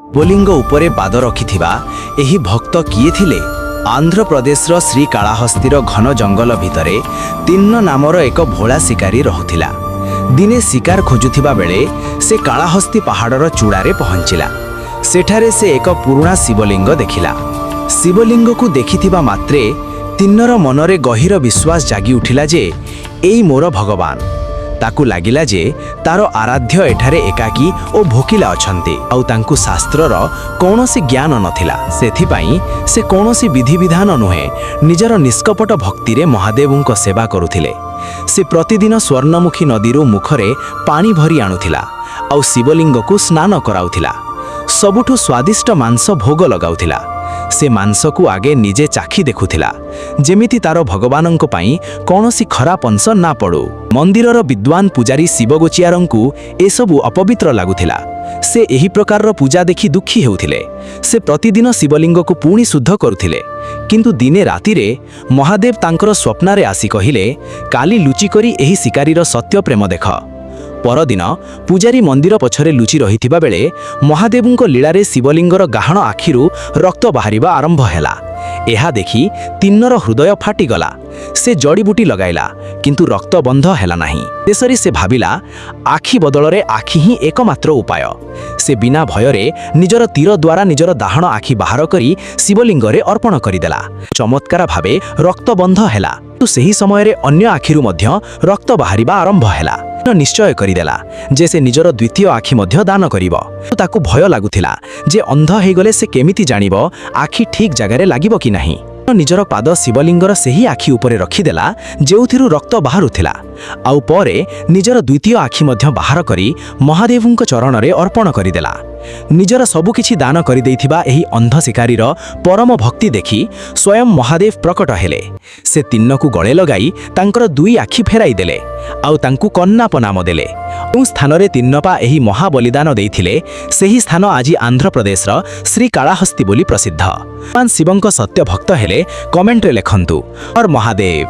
ଶିବଲିଙ୍ଗ ଉପରେ ପାଦ ରଖିଥିବା ଏହି ଭକ୍ତ କିଏ ଥିଲେ? ଆନ୍ଧ୍ରପ୍ରଦେଶର ଶ୍ରୀକାଳାହସ୍ତିର ଘନ ଜଙ୍ଗଲ ଭିତରେ ତିନ୍ନ ନାମର ଏକ ଭୋଳା ଶିକାରୀ ରହୁଥିଲା। ଦିନେ ଶିକାର ଖୋଜୁଥିବା ବେଳେ ସେ କାଳାହସ୍ତି ପାହାଡ଼ର ଚୂଡ଼ାରେ ପହଞ୍ଚିଲା। ସେଠାରେ ସେ ଏକ ପୁରୁଣା ଶିବଲିଙ୍ଗ ଦେଖିଲା। ଶିବଲିଙ୍ଗକୁ ଦେଖିଥିବା ମାତ୍ରେ ତିନ୍ନର ମନରେ ଗହୀର ବିଶ୍ୱାସ ଜାଗି ଉଠିଲା ଯେ ଏଇ ମୋର ଭଗବାନ। ତାକୁ ଲାଗିଲା ଯେ ତାର ଆରାଧ୍ୟ ଏଠାରେ ଏକାକୀ ଓ ଭୋକିଲା ଅଛନ୍ତି ଆଉ ତାଙ୍କୁ ଶାସ୍ତ୍ରର କୌଣସି ଜ୍ଞାନ ନଥିଲା। ସେଥିପାଇଁ ସେ କୌଣସି ବିଧିବିଧାନ ନୁହେଁ, ନିଜର ନିଷ୍କପଟ ଭକ୍ତିରେ ମହାଦେବଙ୍କ ସେବା କରୁଥିଲେ। ସେ ପ୍ରତିଦିନ ସ୍ୱର୍ଣ୍ଣମୁଖୀ ନଦୀରୁ ମୁଖରେ ପାଣି ଭରି ଆଣୁଥିଲା ଆଉ ଶିବଲିଙ୍ଗକୁ ସ୍ନାନ କରାଉଥିଲା। ସବୁଠୁ ସ୍ୱାଦିଷ୍ଟ ମାଂସ ଭୋଗ ଲଗାଉଥିଲା। ସେ ମାଂସକୁ ଆଗେ ନିଜେ ଚାଖି ଦେଖୁଥିଲା, ଯେମିତି ତାର ଭଗବାନଙ୍କ ପାଇଁ କୌଣସି ଖରାପ ଅଂଶ ନା ପଡ଼ୁ। ମନ୍ଦିରର ବିଦ୍ୱାନ ପୂଜାରୀ ଶିବଗୋଚିଆରଙ୍କୁ ଏସବୁ ଅପବିତ୍ର ଲାଗୁଥିଲା। ସେ ଏହି ପ୍ରକାରର ପୂଜା ଦେଖି ଦୁଃଖୀ ହେଉଥିଲେ। ସେ ପ୍ରତିଦିନ ଶିବଲିଙ୍ଗକୁ ପୁଣି ଶୁଦ୍ଧ କରୁଥିଲେ। କିନ୍ତୁ ଦିନେ ରାତିରେ ମହାଦେବ ତାଙ୍କର ସ୍ୱପ୍ନରେ ଆସି କହିଲେ, "କାଲି ଲୁଚିକରି ଏହି ଶିକାରୀର ସତ୍ୟ ପ୍ରେମ ଦେଖ।" ପରଦିନ ପୂଜାରୀ ମନ୍ଦିର ପଛରେ ଲୁଚି ରହିଥିବା ବେଳେ ମହାଦେବଙ୍କ ଲୀଳାରେ ଶିବଲିଙ୍ଗର ଡାହାଣ ଆଖିରୁ ରକ୍ତ ବାହାରିବା ଆରମ୍ଭ ହେଲା। ଏହା ଦେଖି ତିନ୍ନର ହୃଦୟ ଫାଟିଗଲା। ସେ ଜଡ଼ିବୁଟି ଲଗାଇଲା, କିନ୍ତୁ ରକ୍ତ ବନ୍ଦ ହେଲା ନାହିଁ। ଶେଷରେ ସେ ଭାବିଲା, ଆଖି ବଦଳରେ ଆଖି ହିଁ ଏକମାତ୍ର ଉପାୟ। ସେ ବିନା ଭୟରେ ନିଜର ତୀର ଦ୍ୱାରା ନିଜର ଡାହାଣ ଆଖି ବାହାର କରି ଶିବଲିଙ୍ଗରେ ଅର୍ପଣ କରିଦେଲା। ଚମତ୍କାର ଭାବେ ରକ୍ତ ବନ୍ଦ ହେଲା। କିନ୍ତୁ ସେହି ସମୟରେ ଅନ୍ୟ ଆଖିରୁ ମଧ୍ୟ ରକ୍ତ ବାହାରିବା ଆରମ୍ଭ ହେଲା। ନିଶ୍ଚୟ କରିଦେଲା ଯେ ସେ ନିଜର ଦ୍ୱିତୀୟ ଆଖି ମଧ୍ୟ ଦାନ କରିବ। ତାକୁ ଭୟ ଲାଗୁଥିଲା ଯେ ଅନ୍ଧ ହେଇଗଲେ ସେ କେମିତି ଜାଣିବ ଆଖି ଠିକ୍ ଜାଗାରେ ଲାଗିବ କି ନାହିଁ। ନିଜର ପାଦ ଶିବଲିଙ୍ଗର ସେହି ଆଖି ଉପରେ ରଖିଦେଲା, ଯେଉଁଥିରୁ ରକ୍ତ ବାହାରୁଥିଲା। ଆଉ ପରେ ନିଜର ଦ୍ୱିତୀୟ ଆଖି ମଧ୍ୟ ବାହାର କରି ମହାଦେବଙ୍କ ଚରଣରେ ଅର୍ପଣ କରିଦେଲା। ନିଜର ସବୁକିଛି ଦାନ କରିଦେଇଥିବା ଏହି ଅନ୍ଧ ଶିକାରୀର ପରମ ଭକ୍ତି ଦେଖି ସ୍ୱୟଂ ମହାଦେବ ପ୍ରକଟ ହେଲେ। ସେ ତିନ୍ନକୁ ଗଳେ ଲଗାଇ ତାଙ୍କର ଦୁଇ ଆଖି ଫେରାଇ ଦେଲେ ଆଉ ତାଙ୍କୁ କନ୍ନାପ ନାମ ଦେଲେ। ଯେଉଁ ସ୍ଥାନରେ ତିନ୍ନପା ଏହି ମହାବଳିଦାନ ଦେଇଥିଲେ, ସେହି ସ୍ଥାନ ଆଜି ଆନ୍ଧ୍ରପ୍ରଦେଶର ଶ୍ରୀକାଳାହସ୍ତି ବୋଲି ପ୍ରସିଦ୍ଧ। ଭଗବାନ ଶିବଙ୍କ ସତ୍ୟ ଭକ୍ତ ହେଲେ କମେଣ୍ଟରେ ଲେଖନ୍ତୁ, ହର ମହାଦେବ।